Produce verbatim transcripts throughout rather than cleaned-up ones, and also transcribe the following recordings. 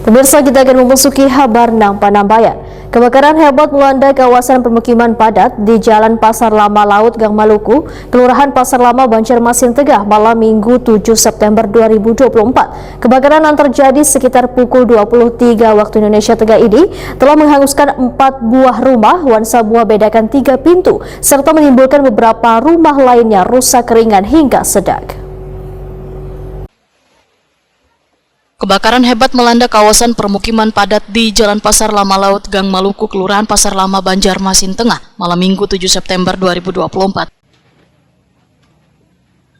Pemirsa, kita akan memasuki habar nang panambayan. Kebakaran hebat melanda kawasan permukiman padat di Jalan Pasar Lama Laut, Gang Maluku, Kelurahan Pasar Lama, Banjarmasin Tengah, malam Minggu tujuh September dua ribu dua puluh empat. Kebakaran yang terjadi sekitar pukul dua puluh tiga waktu Indonesia Tengah ini telah menghanguskan empat buah rumah wan sabuah bedakan tiga pintu, serta menimbulkan beberapa rumah lainnya rusak ringan hingga sedang. Kebakaran hebat melanda kawasan permukiman padat di Jalan Pasar Lama Laut, Gang Maluku, Kelurahan Pasar Lama, Banjarmasin Tengah, malam Minggu tujuh September dua ribu dua puluh empat.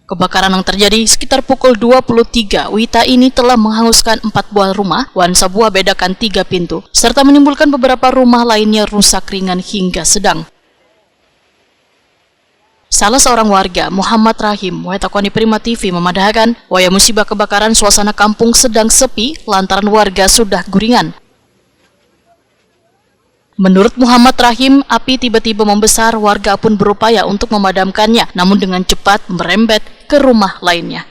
Kebakaran yang terjadi sekitar pukul dua puluh tiga wita ini telah menghanguskan empat buah rumah wan sabuah bedakan tiga pintu, serta menimbulkan beberapa rumah lainnya rusak ringan hingga sedang. Salah seorang warga, Muhammad Rahim, watakoni Prima T V memadahakan, wayah musibah kebakaran suasana kampung sedang sepi lantaran warga sudah guringan. Menurut Muhammad Rahim, api tiba-tiba membesar, warga pun berupaya untuk memadamkannya, namun dengan cepat merembet ke rumah lainnya.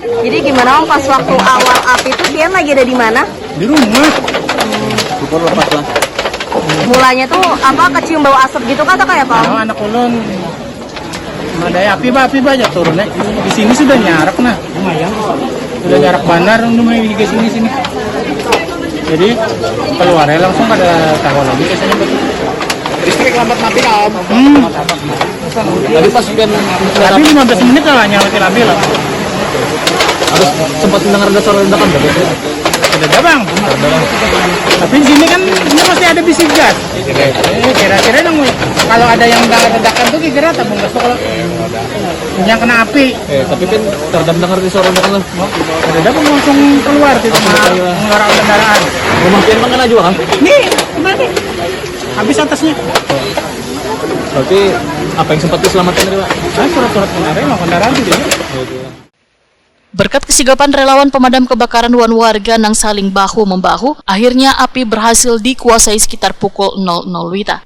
Jadi gimana, Om, pas waktu awal api itu pian lagi ada di mana? Di rumah. Syukur lepas lah. Mulanya tuh apa, kecium bau asap gitu kah atau kayak apa, Om? Nah, anak ulun. Madai api, bah, api, bah, aja turun, eh. Di sini sudah nyarak, nah. Lumayan. Sudah nyarak banar, nu mulai di sini, sini. Jadi keluarnya langsung pada tahu lagi ke sini. Listrik lambat mati, Om. Hmm. Tapi pas kan tapi lima belas menit lah nyala labil lah. Harus sempat mendengar ada suara ledakan, tapi ada, Bang. Tapi di sini kan ini masih ada bisi gas. Eh, kira-kira nang kalau ada yang dengar ledakan tuh kira-kira tabung gas tuh kalau yang kena api. Eh, tapi kan terdengar di suara ledakan lah. Ada, Bang, langsung keluar di rumah, mengarah kendaraan. Rumah pian mana juga kan? Nih, mana nih? Habis atasnya. Berarti apa yang sempat diselamatkan tadi, Pak? Nah, surat-surat kendaraan, mau kendaraan tuh dia. Berkat kesigapan relawan pemadam kebakaran wan warga nang saling bahu-membahu, akhirnya api berhasil dikuasai sekitar pukul nol nol wita.